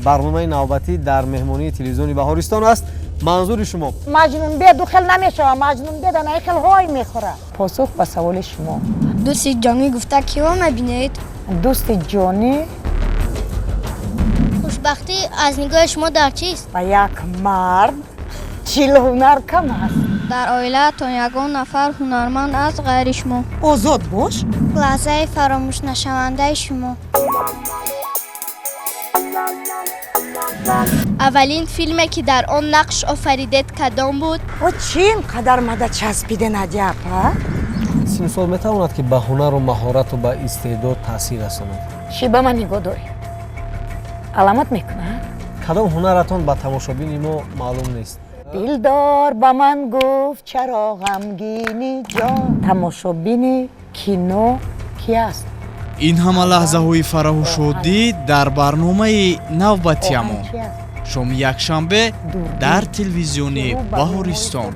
Барномаи навбатӣ дар меҳмонии телевизиони Баҳористон аст. Манзури шумо. Маҷнун бе ду хел намешава, маҷнун бе да най хел ҳой мехӯра. Посух ба саволи шумо. Дӯсти ҷонӣ гуфта киро мебинед? Дӯсти ҷонӣ. Хушбахтӣ аз нигоҳи шумо дар чист? Ба як мард 40 ҳунар кам аст. Дар оилаатон ягон нафар ҳунарманд аст ғайри шумо? Озод бош. Лаҳзаи фаромӯшнашавандаи шумо? Аввалин филме, ки дар он нақш офаридед, кадом буд? О, чӣ ин қадар мада часпиде, Надя апа? Синну сол метавонад, ки ба ҳунару маҳорату ба истеъдод таъсир расонад? Чӣ ба ман нигоҳ дорӣ? Аламат мекунад? Кадом ҳунаратон ба тамошобини мо маълум нест? Дилдор ба ман гуфт: «Чаро ғамгини, ҷон?» Тамошобини кино ки аст? Ин ҳама лаҳзаҳои фараҳу шодӣ дар барномаи навбатиамон Оҳанг чи аст? шоми якшанбе дар телевизиони Баҳористон.